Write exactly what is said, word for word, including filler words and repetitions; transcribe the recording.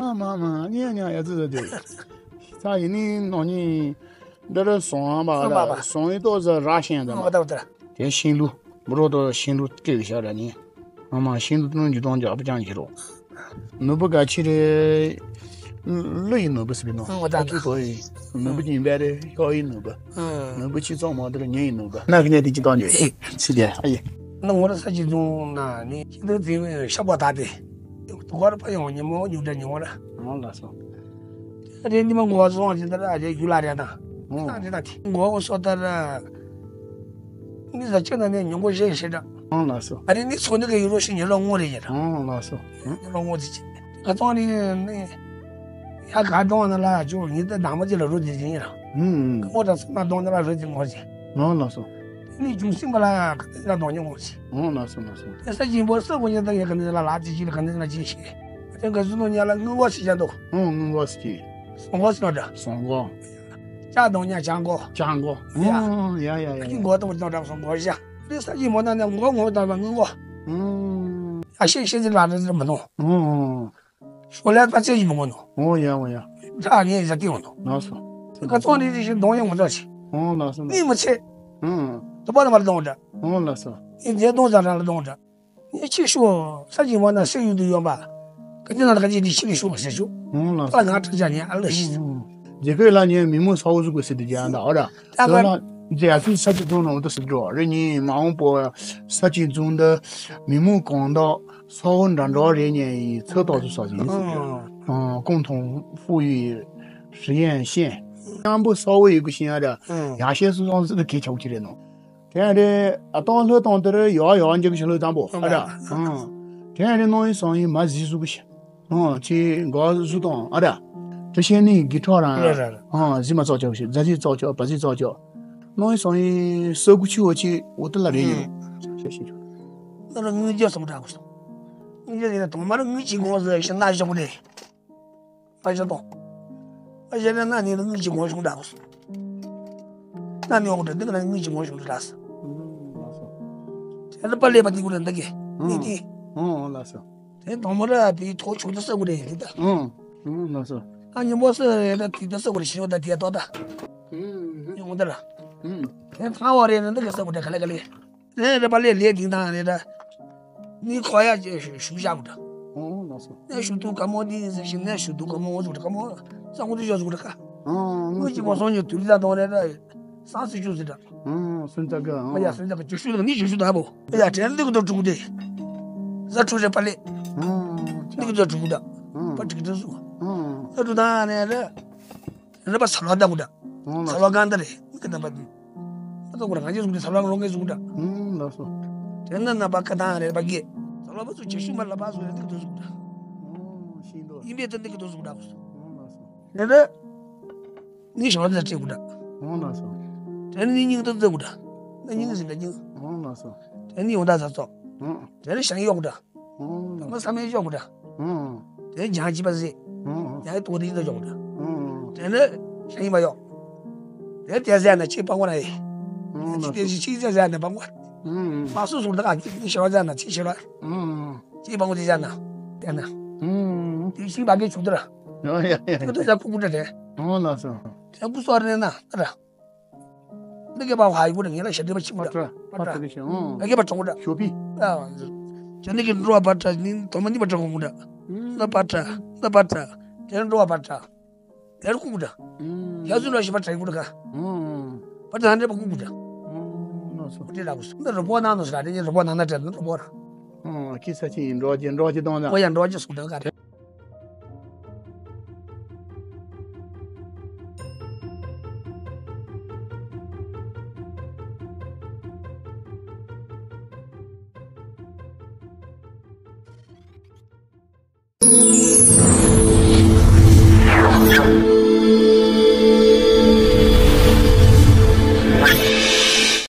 མ་མ་མ་ཉེ་ཉེ་ཡ་ཙི་ཙི་དེ། ས་ཡིན་ནི་ནོ་ཉི་འདི་རུ་སོང་བ་ལ་སོང་ཡི་ཏོ་ཟ་ར་ཤེན་ད་མ། དེ་ཤིང་ལུ་མུ་རོ་ཏོ་ཤིང་ལུ་སྤྲེའུ་ཤ་ར་ཉི། ཨ་མ་ཤིང་ལུ་ཏུ་ནུ་འཇུ་དོང་རྒྱག་པ་ཅང་ཞིག་རོ། ནུ་བུ་ག་ཆི་རེ། ཀླུ་ཡི་ནུ་བུ་སི་བི་ནོ། ཨོ་ད་ད། ཨ་ཁུ་ཏོ་ཡི་ནུ་བུ་ཅིང་བེ་རེ་ཤོ་ཡི་ནུ་བུ། ནུ་བུ་ཆི་ཙོང་མོ་དེར་ཉེ་ཡི་ནུ་བུ། ན་གི་ནེ་དི་ཅི་ཏོང་ཉེ་ཡི་སི་ཏེ་ཨ་ཡེ། ན་ངོ་ར་ས་ཅི་ཙུང་ན་ནི་ཅི་ཏུ་ཙི་ཤ་བ་ད་དེ། དུ་གོ་ར་ཕ་ཡོང་ཉི་མོ་ཉུ་དྲ་ཉི་མོ་ར། ཨོ་ལ་སོ། རེ་ནི་མ་ངོ་བ་སོང་ཅི་ད་ར་རེ་ཡུ་ལ་རེ་ད། ཨོ། ད་རེ་ད་དི་ངོ་བ་སོ་ད་ར། ནི་ཟ་ཆེ་ན་ནི་ཉུང་གོ་ཤེས་ཤེས་འདྲ། ཨང་ལགས་སོ། ཨ་རི་ནི་ཚོ་ནི་ག་ཡུ་རོ་ཤི་ཉེ་ལོ་ངོ་རེ་ཉེ་ར། ཨང་ལགས་སོ། ཉེ་ལོ་ངོ་ཅི་ཅི། ག་ཚོང་ནི་ནི་ཡ་ག་གཏོང་ན་ལ་ཅོ་ཉི་ད་དང་མ་ཅི་ལ་རུ་དེ་ཅི་ཉེ་ར། ཨུམ། ངོ་ད་སུ་ན་གཏོང་ན་ལ་རུ་དེ་ངོ་ཅི། ཨང་ལགས་སོ། ནི་ཅུང་སིང་པ་ལ་ག་ནི་ལ་གཏོང་ཉེ་ངོ་ཅི། ཨང་ལགས་སོ་ལགས་སོ། ཨེ་ས་ཅིན་པོ་ས་གོ་ཉེ་ད་ཡ་ག་ནི་ལ་ལ་ཅི་ཅི་ལ་ག་ནི་ལ་ཅི་ཤེ། ཨ་ཅང་ག་སུ་ནོ་ཉ་ལ་ངུ་བོ་ཤི་ཅང་དོ། ཨང་ངུ་བོ་ཤི། སོང་གོ་སོང་འདྲ། སོང་གོ། ཅག་དང་ཉ་ཅང་གོ། ཅང་གོ། ཡ། ཨང་ཡ་ཡ་ཡ། ཨ་ཅིན་གོ་ད་བོ་ཅང་འདྲ་སོང་གོ་ཤ། རེ་ས་ཅིན་པོ་ན་ནི་ངོ་ངོ་ད་ལ་ངུ་གོ། ཨང་། ཨ་ཤེ་ཤེ་ཅི་ལ་རེ་ཅི་མ་ནོ། ཨང་། ཤོ་ལ་ད་ཅེ་ཡི་མ་ནོ། ཨང་ཡ་ཨང་ཡ། ད་ངེ་ཡ་ཏི་ཡོང་ནོ། ལགས་སོ། ཁ་ཚོང་རེ་ཅི་ཤེ་གདོང་ཡང་མ་ཚོ་ཤི། ཨང་ལགས་སོ། ནི་མ་ཚེ། ཨང་། དུ་པ་ན་མ་ལ་གདོང་འདྲ། ཨང་ལགས་སོ། ཨེ་ཇེ་གདོང་ཟ་ར་ལ་གདོང་འདྲ། ངས་ཅིག་ཤོག་ས་ཅིན་པོ་ན་སེ་ཡུལ་དུ་ཡོད་པ། ག་ཅི་ན་ད་ག་ཅི་དེ་ཤི་གི་ཤོག་ཟེར་ཤོག་ཨང་ལགས་སོ། ད་ང་ཁྲ་ཆ་ཉན་ཨ་ལ་ཤི། རྒྱལ་ཁབ་ལ་ཉན་མི་མོ་ས་འོག་ཟུག་གི་སི་དུ་རྒྱ་ཡང་ད་ཨོ་ར། ད་ག་ལ་རྒྱལ་སུ་ས་ཅིན་ཙུང་ན་འོ་ད་སི་འགྲོ་རེ་ཉིན་མ་འོང་པོ་ས་ཅིན་ཙུང་ད་མི་མོ་གང་ད་ས་འོག་འདྲ་འདྲ་རེ་ཉན་ཡི་ཚོད་ཏོག་ཏུ་ས་ཅིན་ཨང་། ཀོང་ཐོང་ཧྥུ་ཡི་ཧྲི་ཡན་ཤན། ཉམ་པོ་ས་འོག་ཡི་གུ་ཤིང་ཨ་ར། ཡ་ཤེ་སུ་སོང་སི་དུ་གི་ཆོག་ཅི་རེ་ནོ། དེ་རེད། ཨ་སྟོང་ལྷོད་སྟོང་དེར་ཡོ་ཡོ་འཇིག་ཤི་ལྷོད་དང་པོ་ཨ་ར། ཨང་། དེ་རེད་ནོ་ཡི་སོང་ཡི་མ་ཟི་ཟུག་ཤི། ཨང་། ཆི་གོ་ཟུ་དང་ཨ་ར། དེ་ཤེས་ནི་གི་ཁྲོ་རང་ར། ཨང་། ཟི་མ་ཙོག་ཅོག་ཤི་ཛ་ཟི་ཙོག་ཅོག་པ་ཟི་ཙོག་ཅོག་ནོ་ཡི་སོང་ཡི་ས་གུ་ཆི་འོ་ཆི་འོ་ཏི་ལ་རེད་ཡིན། ཤེས་ཤེས་ཆོག་ན་ར་ངུ་རྒྱ་སོང་འདྲ་གོ་སོང་། ངུ་རྒྱ་ཡིན་ན་དང་མ་ར་ངུ་ཅི་གོང་ཟི་ཤི་ན་ཞོག་རེད། ཨ་ཞེ་དང་། ཨ་ཞེ་ན་ན་ནི་ནི་ངུ་ཅི་གོང་ཤོང་འདྲ་གོ་སོང་། ན་ནི་འོག་འདྲ་འདི་ག་ན་ངུ་ཅི་གོང་ཤོང་འདྲ་ས། དེ་ལ་པ་ལེ་པ་འདི་གུ་རེ་འདི་གི་ནི་དེ། ཨང་ལགས་སོ། དེ་དང་མོ་ར་པི་ཐོ་ཆུ་ད་ས་གུ་རེ་ཡིན་ད། ཨང་ལགས་སོ། ཨ་ཉི་མོ་ས་རེ་ད་དེ་ད་ས་གུ་རེ་ཤི་ཡོད་ད་དེ་ཏོ་ད། ཉི་མོ་ད་ལ། དེ་ཐང་བ་རེ་ནི་འདི་གི་ས་གུ་རེ་ག་ལེ་ག་ལེ། རེ་རེ་པ་ལེ་ལེ་དིང་དང་རེ་ར། ནི་ཁོ་ཡ་ཅེ་ཞུ་ཞུ་བཞག་གུ་ད། ཨོ་ལགས་སོ། ནས་ཞུ་དུ་ཀ་མོ་ནི་ཟེར་ཞིང་ནས་ཞུ་དུ་ཀ་མོ་འོ་ཟུག་ཀ་མོ་ས་ངོ་དུ་ཞོ་ཟུག་ཀ། ཨོ་ངོ་ཅི་མོ་སོང་ཉོ་དུ་རི་ད་དོང་རེ་ར། ས་སི་ཞུ་ཟེར་ད། ཨོ་སུན་ཙ་ག་ཨོ། ཡ་སུན་ཙ་ག་ཅུ་ཞུ་ལ་ནི་ཞུ་ཞུ་ད་བོ། ཡ་དྲན་འདི་གུ་དུ་ཀྲུ་གུ་དེ། ཟ་ཀྲུ་རེ་པ་ལེ། ཨོ་འདི་གུ་དུ་ཀྲུ་གུ་ད། ཨོ་པ་ཀྲིག་ཀྲི་སུ། ཨོ་ཟ་ཀྲུ་ད་ནས་ར། རེ་པ་ས་ལོ་ད་གུ་ད། ཨོ་ལགས་སོ། ས་ལོ་གང་ད་རེ་ནི་ཀ་ད་པ། ཨ་ཙོ་གུ་ར་ང་ཅི་ཟུག་ད་ས་ལོ་རོང་གི་ཟུག་ད། ཨོ་ལགས་སོ། དེ་ན་ན་པ་ཀ་ད་རེ་པ་གི། ས་ལོ་པ་ཚུ་ཅེ་ཤུ་མ་ལ་པ་ཟུག་རེ་ནི་ཀ་དུ་ཟུག་ད། ཨོ་ཤིང་ཏོ། ཡིན་པའི་ད་ནི་ཀ་དུ་ཟུག་ད་གུ་སོ། ཨོ་ལགས་སོ། རེ་རེ། ནི་ཞོ་ད་ཅེ་གུ་ད། ཨོ་ལགས་སོ། དེ་ནི་སྙིང་ད་ད་གུ་ད། ནི་སྙིང་ཟིན་ད་སྙིང་། ཨོ་ལགས་སོ། དེ་ནི་ཡོང་ད་ཟ་ཙོ། ཨོ། དེ་ནི་ཞང་ཡོག་གུ་ད། ཨོ། ད་མ་ས་མེད་ཤོག་གུ་ད། ཨོ། དེ་ལྗང་ཅི་པ་ཟེ། ཨོ། ཡང་ཏོ་དེ་ཡིན་ད་ཤོག་གུ་ད། ཨོ། དེ་ནི་ཤ་ཡིན་པ་ཡོག་དེ་དེ་ཟེ་ན་ཅི་པང་གོ་ན་ཡི། ཨོ། ཅི་དེ་ཅི་ཅི་ཟེ་ཟེ་ན་པང་གོ། ཨོ། མ་སུ་སུ་ད་ཨ་ཅི་ཤ་ཟེ་ན་ཅི་ཤ་ར། ཨོ། ཅི་པང་གོ་དེ་ཟེ་ན། དེ་ན། ཨོ། དེ་ཤིང་བ་གི་ཆུ་ད་ར། ཡ་ཡ་ཡ། དེ་ད་ཟ་ཁུ་གུ་ད་དེ། ཨོ་ལགས་སོ། དེ་གུ་སོ་རེ་ན་ད་ར། འདི་གི་པ་ཧ་ཡི་གུ་ར་ངེ་ལ་ཤ་དེ་པ་ཆི་གུ་ར། པ་ཏྲ། པ་ཏྲ་གི་ཤ། ཨོ། འདི་གི་པ་ཏྲ་གུ་ར། ཞོ་པི། ཨ། ཅ་འདི་གི་འགྲོ་བ་པ་ཏྲ་ནི་དོ་མ་ནི་པ་ཏྲ་གུ་ར། འདི་པ་ཏྲ། འདི་པ་ཏྲ། དེ་འགྲོ་བ་པ་ཏྲ། དེ་གུ་ར། ཡ་ཟུ་ལ་ཤི་པ་ཏྲ་གུ་ར་ག། པ་ཏྲ་འདི་པ་གུ་ར། འོ་ལགས་སོ། འདི་ར་གུ་སོ། འདི་རུ་པོ་ནང་ནོ་ཤ་ར་དེ་རུ་པོ་ནང་ན་ཏྲ་འདི་རུ་པོ་ར། ཨོ་ཁི་ས་ཆི་འགྲོ་ཅི་འགྲོ་ཅི་དོང་ན། ཨོ་ཡ་འགྲོ་ཅི་སུ་ཏྲ་ག་རེ།